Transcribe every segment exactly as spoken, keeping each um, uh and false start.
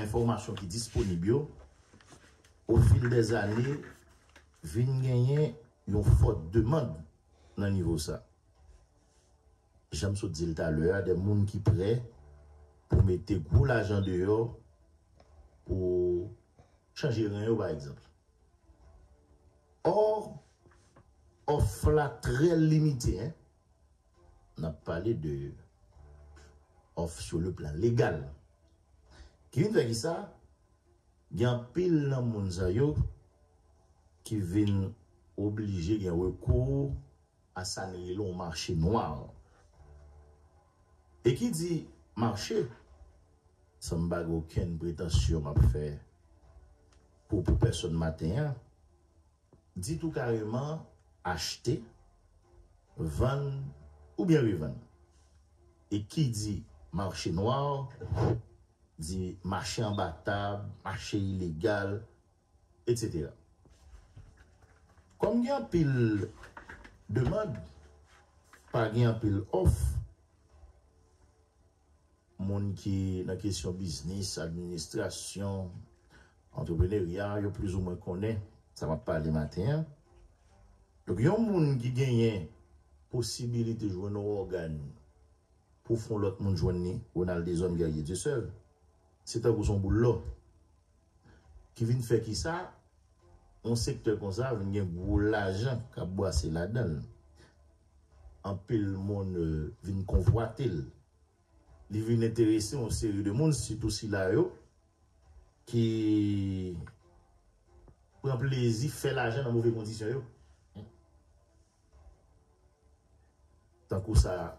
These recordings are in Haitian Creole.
enfòmasyon ki disponib yo, o fil dè zane, vin genyen yon fò demann nan nivo sa. Jan m sot di l talè a, de moun ki prè pou mete gwo lajan deyò pou chanje ren yo, pa egzanp. Ò, òf la trè limite, en. N ap pale de òf sou le plan legal. Ki vin fè ki sa? Gen anpil nan moun sa yo ki vin oblije gen rekou a sa n rele yon mache nwa. E ki di mache, san m pa gen okenn pretansyon m ap fè pou, pou pèsonn maten an, di tou kareman achte, vann oubyen revann. E ki di mache nwa, di mache anba tab, mache ilegal, etsetera. Kòm gen anpil demann, pa gen anpil òf, moun ki nan kesyon biznis, administrasyon, antreprenerya, yo plizoumwen konnen sa m ap pale maten an. Donk, yon moun ki genyen posibilite jwenn yon ògàn pou fè yon lòt moun jwenn li, Ronald Deshommes Guerrier Dieuseul, se tankou se yon boul lò. Ki vin fè ki sa, yon sektè konsa vin gen gwo lajan k ap bwase ladan l. Anpil moun, euh, vin konvwate l. Li vin enterese yon seri de moun, sitou sila yo ki pran plezi fè lajan nan move kondisyon yo. Tankou sa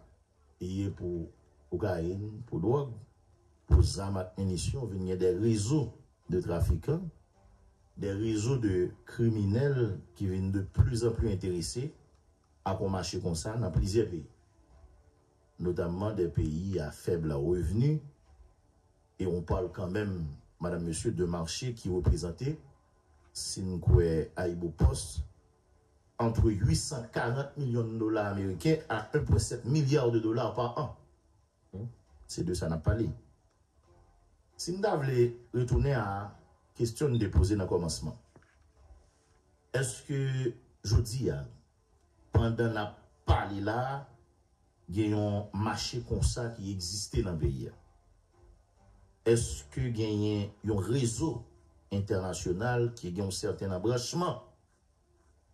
ye pou kokayin, pou dwòg, pou zam ak minisyon, vin gen de rezo de trafikan, de rezo de kriminèl ki vin de plus en plus enterese ak yon mache konsa nan plizyè peyi, notamman de peyi a fèb revni, e on parle quand même, madame, monsieur, de mache ki reprezante, si n kwè AyiboPost, entre huit cent quarante millions de dollars américains à un point sept milliard de dollars par an. Hmm? Se de sa n ap pale. Si n ta vle retounen a kesyon n te poze nan kòmansman, èske jodi a, pandan n ap pale la, gen yon mache konsa ki egziste nan peyi a? Èske genyen yon rezo entènasyonal ki gen yon sèten anbranchman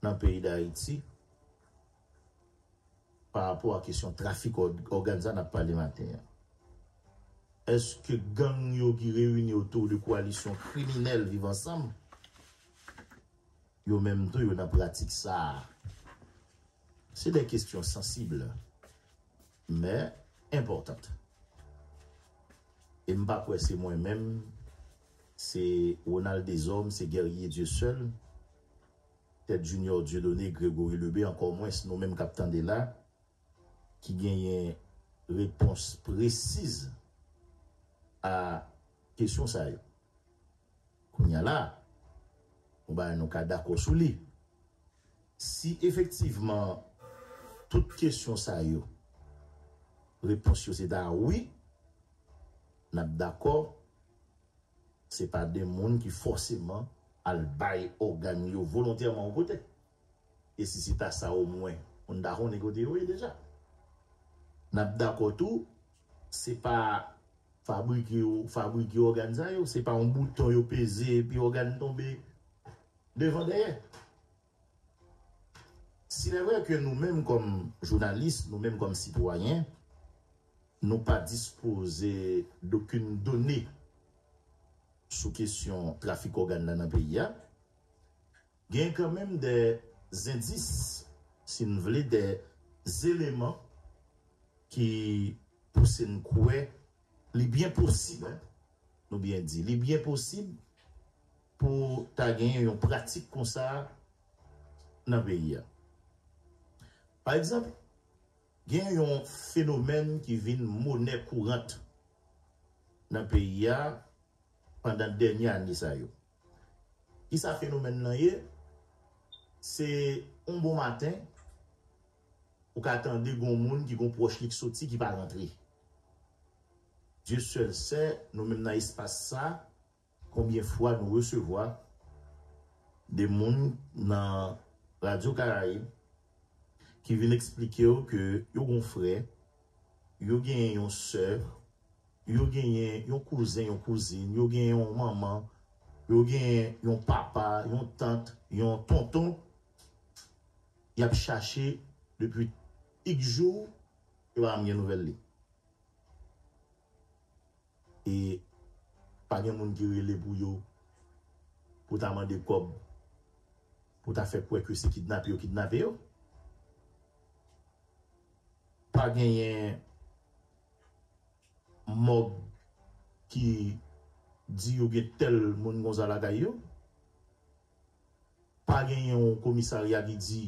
nan peyi Dayiti pa rapò a kesyon trafik òd-, ògàn sa n ap pale maten an? Èske gang yo ki reyini otou de koalisyon kriminèl Viv Ansanm, yo menm tou yo nan pratik sa a? Se de kesyon sansib, men enpòtan. E m pa kwè se mwen menm, se Ronald Deshommes, se Guerrier Dieuseul, tèt Junior Dieudonné, Grégory Lebé, ankò mwens nou menm k ap tande la, ki genyen repons presiz a kesyon sa yo. Kounye a la, yon bagay nou ka dakò sou li. Si efektivman tout kesyon sa yo, repons yo se ta wi, n ap dakò, se pa de moun ki fòseman al bay ògàn yo volontèman yon kote. E si se ta sa omwen, moun ta konnen kote yo ye deja. N ap dakò tou, se pa fabrike yo, fabrike ògàn sa yo, se pa yon bouton yo peze epi ògàn tonbe devan dèyè. S'il est vrai que nou menm kòm jounalis, nou menm kòm sitwayen, nou pa dispoze d'aucune donnée sou kesyon trafik ògàn nan nan peyi a, gen kanmenm de zendis, si n vle, de eleman ki pouse n kwè li byen posib, en, nou byen di, li byen posib pou ta gen yon pratik konsa nan peyi a. Pa egzanp, gen yon fenomèn ki vin monè kourant nan peyi a pandan dènye ane sa yo. Kisa fenomèn nan ye? Se yon bon maten, ou ka tande gon moun ki gon pwòch li k soti ki pa rantre. Dieu seul sait, nou menm nan espas sa, Konbyen fwa nou resevwa de moun nan Radyo Karayib ki vin eksplike w ke yo gon frè, yo genyen yon sè, yo genyen yon kouzen, yon kouzin, yo genyen yon manman, yo genyen yon papa, yon tant, yon tonton, y ap chache depi x jou, yo pa janm gen nouvèl li. E pa gen moun ki rele pou yo, pou ta mande kòb, pou ta fè kwè ke se kidnape yo kidnape yo. Pa genyen mòg ki di yo gen tèl moun konsa lakay yo. Pa genyen yon komisarya ki di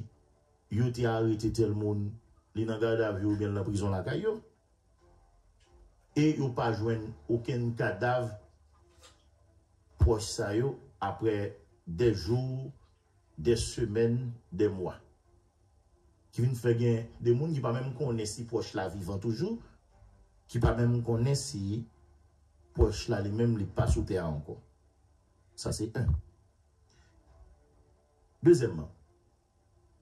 yo te arete tèl moun, li nan gadavi oubyen l nan prizon lakay yo. E yo pa jwenn okenn kadav pwòch sa yo apre dè jou, dè semèn, dè mwa. Ki vin fè gen de moun ki pa menm konnen si pwòch la vivan toujou, ki pa menm konnen si pwòch la li menm li pa sou tè a ankò. Sa se en. Dezyèmman,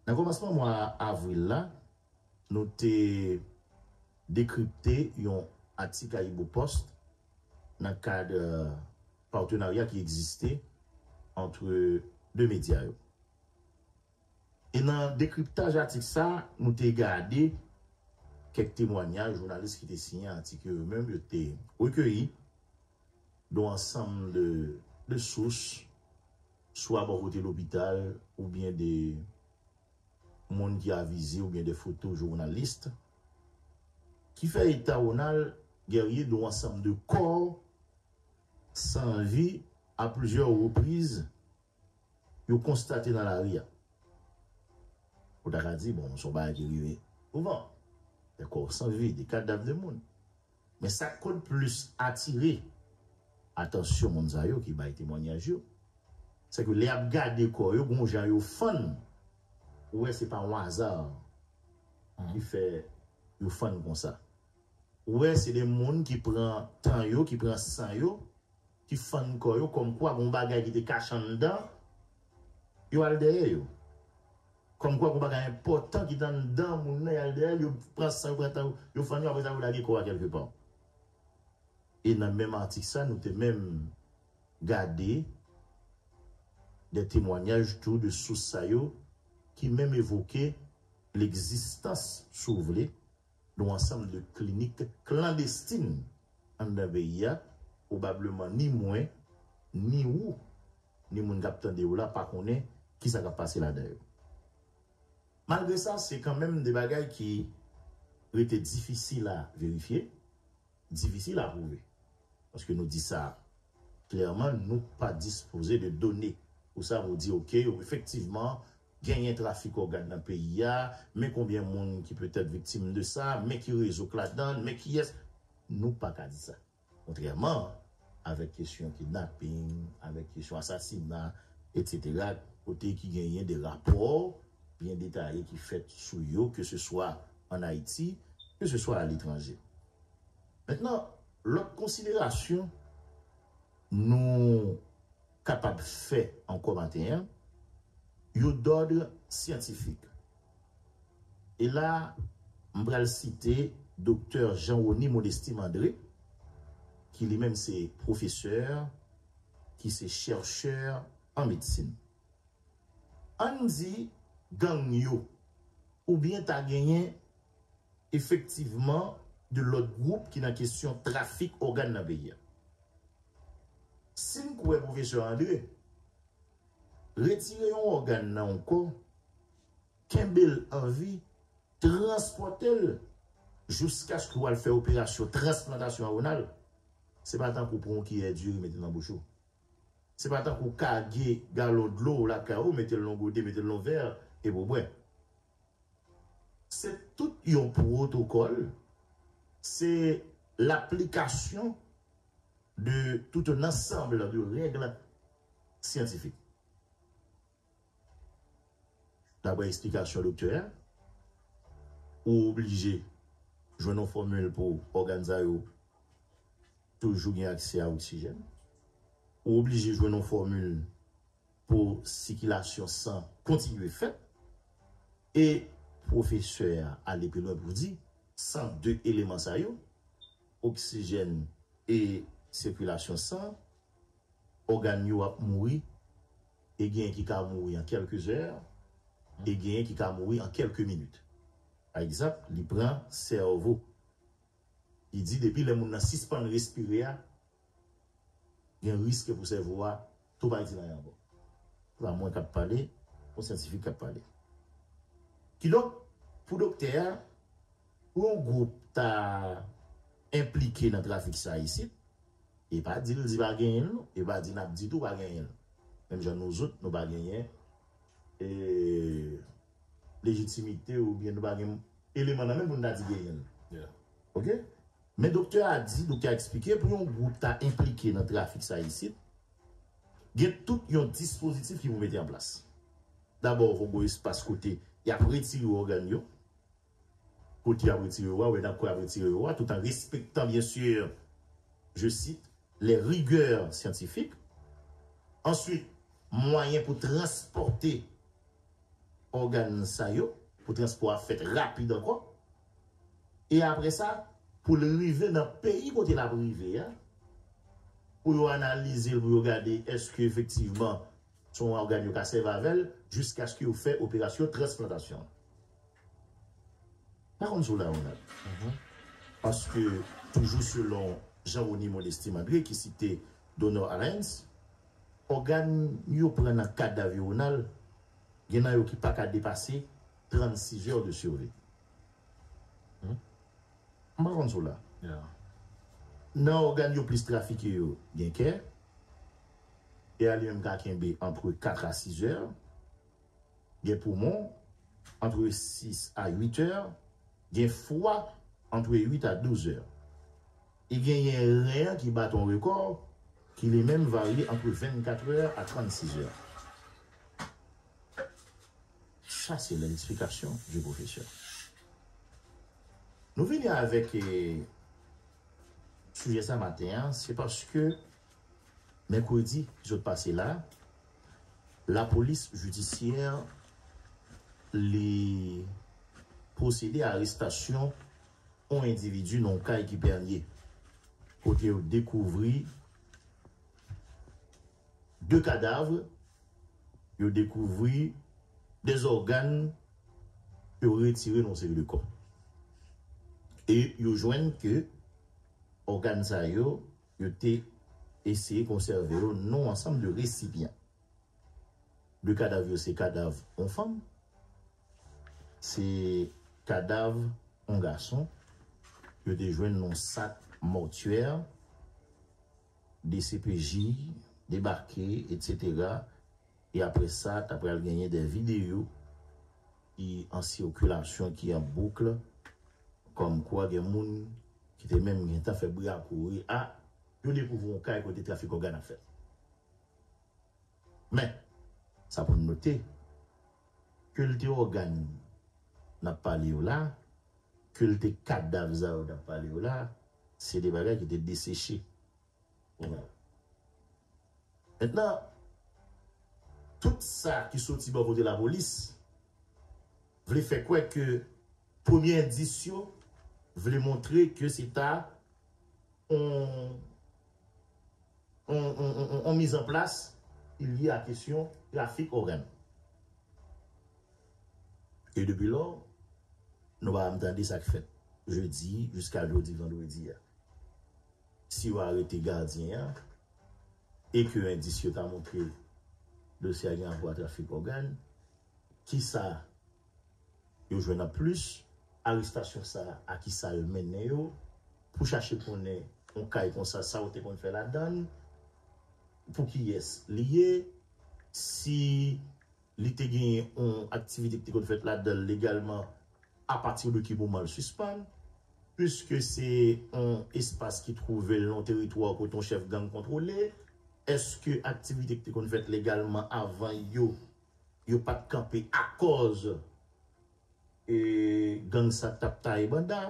nan kòmansman mwa avril la, nou te dekripte yon atik Ayibopost nan kad patenarya ki egziste ant de medya yo. E nan dekriptaj atik sa, nou te gade kèk temwanyaj jounalis ki te siyen atik yo, yo menm yo te rekeyi de yon ansanm de, de sous, swa bò kote lopital oubyen de moun ki avize oubyen de foto jounalis ki fè eta Ronald Guerrier de yon ansanm de kò san vi a plizyè repriz yo konstate nan lari a. Ou ta ka di, bon, se yon bagay ki rive souvan. De kò san vi, de kadav de moun. Men sa k konn plis atire atansyon moun sa yo ki bay temwanyaj yo, se ke lè y ap gade kò yo, gon jan yo fann, ou wè se pa yon aza ki fè yo fann konsa. Ou wè se de moun ki pran tan yo, ki pran san yo, ki fann kò yo, kòmkwa gon bagay ki te kache anndan, yo al dèyè yo. Kòmkwa gon bagay enpòtan ki te anndan moun nan, y al dèyè l, yo pran san yo, pran tan yo, yo fann yo, apre sa yo lage kò a kèlkepa. E nan menm atik sa, nou te menm gade de temwanyaj tou de sous sa yo ki menm evoke legzistans, si w vle, de yon ansanm de klinik klandestin anndan peyi a, pwobableman ni mwen, ni ou, ni moun k ap tande w la pa konnen kisa k ap pase ladan yo. Malgre sa, se kanmenm de bagay ki rete difisil a verifye, difisil a pwouve. Paske nou di sa klèman, nou pa dispoze de done pou sa pou di, oke, efektivman, genyen trafik ògàn nan peyi a, men konbyen moun ki petèt viktim de sa, men ki rezo k ladan l, men kiyès. Nou pa ka di sa. Kontrèman avèk kesyon kidnaping, avèk kesyon asasina, etsetera, kote ki genyen de rapò byen detaye ki fèt sou yo, ke se swa ann Ayiti, ke se swa aletranje. Mentnan, lòt konsiderasyon nou kapab fè ankò maten an, yo dòd syantifik. E la, m pral site Doktè Jean Rony Modestime André, ki li menm se pwofesè, ki se chèchè an medsin. Ann di gang yo, oubyen ta genyen efektivman de lòt gwoup ki nan kesyon trafik ògàn nan peyi a. Si n kwè pwofesè André, retire yon ògàn nan yon kò, kenbe l an vi, transpòte l jiskaske w al fè operasyon transplantasyon a Ronald, se pa tankou pran yon kiyè diri mete nan bouch ou. Se pa tankou kage galon dlo w lakay ou, mete l nan yon gode, mete l nan yon vè, epi w bwè. Se tout yon pwotokòl, se laplikasyon de tout un ensemble de règles scientifiques. Daprè eksplikasyon doktè a, ou oblije jwenn yon fòmil pou ògàn sa yo toujou gen aksè a oksijèn. ou oblije jwenn yon fòmil pou sikilasyon san kontinye fèt. E pwofesè a ale pi lwen pou di, san de eleman sa yo, oksijèn e sikilasyon san, ògàn yo ap mouri, e genyen ki ka mouri an kèlke zè, e genyen ki ka mouri an kèlke minit. Pa egzanp, li pran sèvo. Li di depi lè moun nan sispann respire a, gen risk pou sèvo a tou pa di l anyen ankò. Se pa mwen k ap pale, yon syantifik k ap pale. Kidonk, pou doktè a, pou yon gwoup ta enplike nan trafik sa isit, e pa di l di pa genyen l, non, e pa di n ap di tou pa genyen l. Menm jan nou zòt, nou pa genyen e, lejitimite oubyen nou pa gen eleman nan men pou n ta di genyen l. Yeah. Oke? Men doktè a di, doktè a eksplike, pou yon gwoup ta enplike nan trafik sa isit, gen tout yon dispozitif ki pou mete an plas. Dabò, fòk gen espas kote y ap retire ògàn yo, kote y ap retire yo a, wè nan kò y ap retire yo a, tout an respektan, byen si, je cite, les rigueurs scientifiques. Answit, mwayen pou transpòte ògàn sa yo, pou transpò a fèt rapid ankò. E apre sa, pou l rive nan peyi kote l ap rive a, pou yo analize l, pou yo gade èske efektivman se yon ògàn yo ka sèvi avè l, jiskaske yo fè operasyon transplantasyon. Pa konn si w la, Ronald. Paske, toujou selon Jean Rony Modesty Mandré, ki site Donor Alliance, ògàn yo pran nan kadav yo, Ronald, gen nan yo ki pa ka depase trannsis heures de survie. M pa konn si w la. Yeah. Nan ògàn yo plis trafike yo, gen kè. Kè a li menm ka kenbe antre kat a sis è. Gen poumon, antre sis a uit è. Gen fwa, antre uit a douz è. E genyen ren an ki bat yon rekò, ki li menm varye antre vennkat è a trannsis è. Sa se l'explication du professeur. Nou vini avèk eh, sijè sa maten an, se paske mèkredi ki sot pase la, lapolis jidisyè li pwosede a arestasyon yon endividi nan yon kay ki Pènye, kote yo dekouvri de kadav, yo dekouvri dèzògàn yo retire nan yon seri de kò. E yo jwenn ke ògàn sa yo, yo te eseye konsève yo nan yon ansanm de resipyan. De kadav yo se kadav yon fanm, se kadav yon gason, yo te jwenn nan yon sak mòtyè, D C P J debake, etsetera. E apre sa, ta pral genyen de videyo ki an sikilasyon, ki an bouk, kòmkwa gen moun ki te menm gentan fè bri a kouri, a, yo dekouvri yon kay kote trafik ògàn ap fèt. Men, sa pou n note, ke l te ògàn n ap pale yo la, ke l te kadav sa yo n ap pale yo la, se de bagay ki te deseche. Mentnan, tout sa ki soti bò kote lapolis vle fè kwè ke premye endis yo vle montre ke se ta on, on, on, on, on mizanplas ki lye a kesyon trafik ògàn. E depi lò, nou pa janm tande sa k fèt jedi jiska jodi vandredi a. Si yo arete gadyen an, e ke endis yo ta montre dosye a gen rapò a trafik ògàn, kisa yo jwenn an plis, arestasyon sa a, a kisa l mennen yo, pou chache konnen yon kay konsa, sa yo te konn fè ladan l, pou kiyès li ye, si li te genyen yon aktivite ki te konn fèt ladan l legalman, apati de ki moman l sispann, piske se yon espas ki twouve l nan yon teritwa kote yon chèf gang kontwole, èske aktivite ki te konn fèt legalman avan yo, yo pa t kanpe akòz e, gang sa t ap taye banda?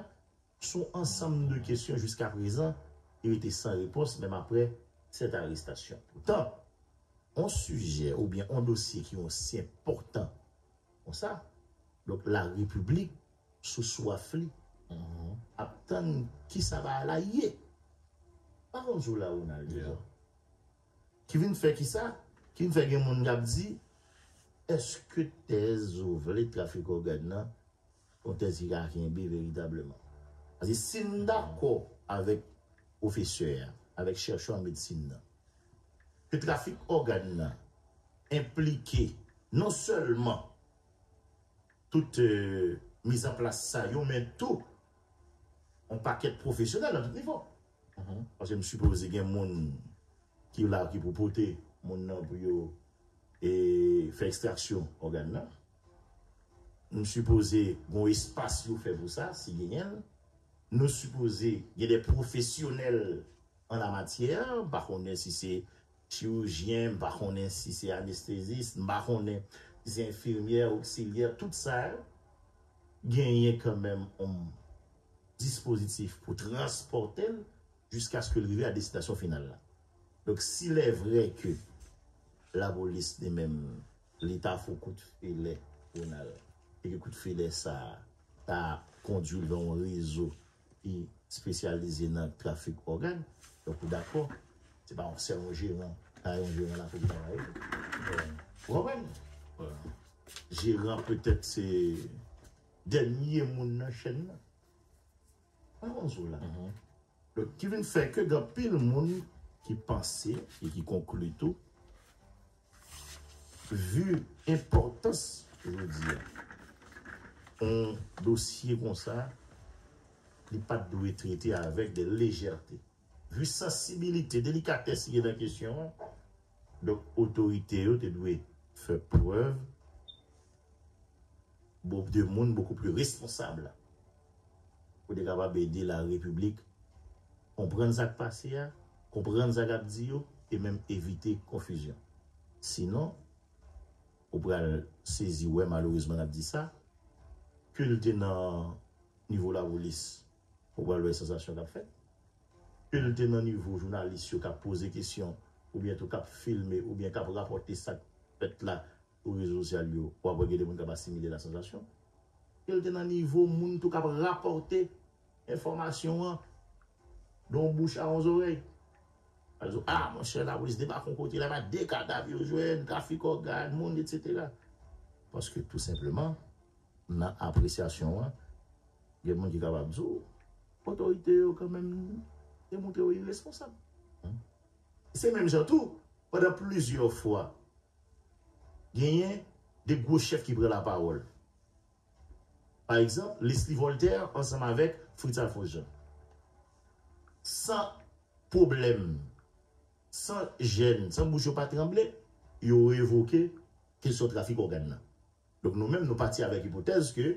Se yon ansanm de kesyon jiska prezan ki rete san repons, menm apre cette arrestation. Poutan, yon sijè oubyen yon dosye ki osi enpòtan konsa, donk, larepiblik sou swaf li ap tann kisa bagay la ye. Pa konn sou la, Ronald, deja. Ki vin fè kisa? Ki vin fè gen moun k ap di, èske tèz ou vle trafik ògàn nan, yon tèz ki ka kenbe veritableman? Paske si n dakò avèk pwofesè a, avèk chèchè an medsin nan, ke trafik ògàn nan enplike non sèlman tout euh, mizanplas sa yo, men tou yon pakèt pwofesyonèl nan tout nivo. Paske m sipoze gen moun ki la ki pou pote moun nan pou yo e, fè ekstraksyon ògàn nan. M sipoze gen yon espas yo fè pou sa, si genyen l. Nou sipoze gen de pwofesyonèl an la matyè, m pa konnen si se chirurjyen, m pa konnen si se anestezis, m pa konnen si se enfimyè, oksilyè, tout sa yo genyen kanmenm yon dispozitif pou transpòte l jiskaske l rive a destinasyon final la. Donk, si lè vrè ke lapolis li menm, li ta fè kout filè, Ronald, e ke kout filè sa a ta kondui l vè yon rezo ki espesyalize nan trafik ògàn, donk ou dakò, se pa yon sèl yon jeran, ta yon jeran la fè travay. Ou konprann? Jeran petèt se dènye moun nan chèn nan. Mwen konn sou la. Donk, ki vin fè ke gen anpil moun ki panse e ki konkli tou, vi enpòtans, jodi a, yon dosye konsa, li pa t dwe trete avèk de lejète. Vi sansibilite, delikatès ki gen nan kesyon an, donk, otorite yo te dwe fè prèv de moun bokou pli responsab pou te kapab ede larepiblik konprann sa k pase a, konprann sa k ap di yo, e menm evite konfizyon. Sinon, ou pral sezi wè, malerezman, n ap di sa, ke l te nan nivo lapolis, ou pral wè sansasyon k ap fèt. Ke l te nan nivo jounalis yo k ap poze kesyon, oubyen tou k ap filme, oubyen k ap rapòte sa k fèt la sou rezo sosyal yo, w ap wè gen de moun k ap asimile la sansasyon. Ke l te nan nivo moun tou k ap rapòte enfòmasyon an de yon bouch a yon zòrèy. Al di w, a, monchè, lapolis debake yon kote, la pa de kadav yo jwenn, trafik ògàn, moun, etsetera. Paske tou senpleman, nan apresyasyon an, gen moun ki kapab di w, otorite yo kanmenm demontre yo iresponsab. Se menm jan tou, pandan plizyè fwa, genyen de gwo chèf ki pran lapawòl. Pa egzanp, Leslie Voltaire ansanm avèk Fritz Alphonse Jean. San pwoblèm, san jèn, san bouch yo pa tranble, yo revoke kesyon trafik ògàn nan. Donk, nou menm, nou pati avèk ipotèz ke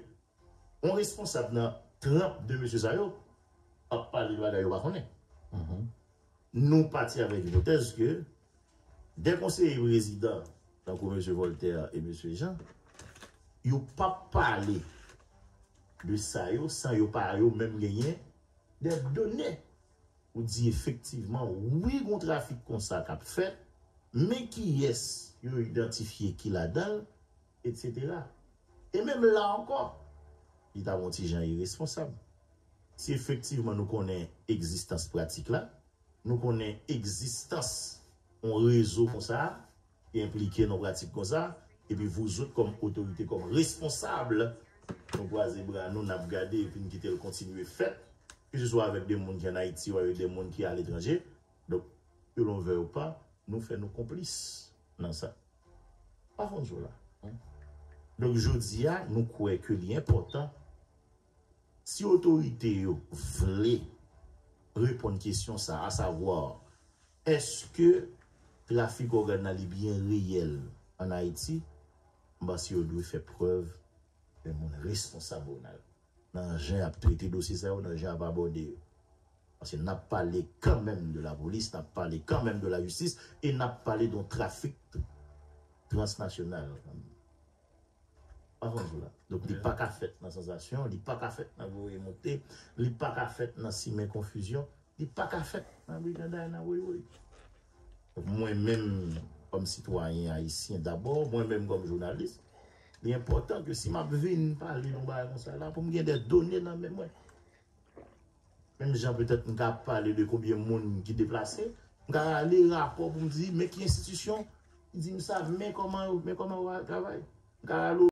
yon responsab nan tranp de mesye sa yo ap pale de bagay yo pa konnen. Nou pati avèk ipotèz ke de konseye prezidan, tankou mesye Voltaire e mesye Jean, yo p ap pale de sa yo san yo pa yo menm genyen de done pou di efektivman, wi, gon trafik konsa k ap fèt, men kiyès yo idantifye ki ladan l, etsetera. E menm la ankò, li ta yon ti jan iresponsab. Si efektivman nou konnen egzistans pratik la, nou konnen egzistans yon rezo konsa ki enplike nan pratik konsa, epi vouzot kòm otorite, kòm responsab, nou kwaze bra nou, n ap gade epi n kite l kontinye fèt, keseswa avèk de moun ki ann Ayiti ou avèk de moun ki aletranje. Donk, ke l on vle ou pa, nou fè nou konplis nan sa. Pa konn sou la. Donk, jodi a, nou kwè ke li enpòtan, si otorite yo vle reponn kesyon sa, asavwa, èske trafik ògàn nan li byen reyèl ann Ayiti? M panse yo dwe fè prèv de moun responsab, Ronald, nan jan y ap trete dosye sa yo, nan jan y ap abòde yo. Paske n ap pale kanmenm de lapolis, n ap pale kanmenm de lajistis, e n ap pale de yon trafik transnasyonal kanmenm. Pa konn sou la. Donk, li pa ka fèt nan sansasyon, li pa ka fèt nan voye monte, li pa ka fèt nan simen konfizyon, li pa ka fèt nan briganday, nan woywoy. Mwen menm, kòm sitwayen ayisyen dabò, mwen menm kòm jounalis, li enpòtan ke si m ap vin pale yon bagay konsa la, pou m gen de done nan men mwen. Menm jan petèt m ka pale de konbyen moun ki deplase, m ka rale rapò pou m di, men ki enstitisyon, ki di m sa, men kòman, men kòman yo travay. M ka rale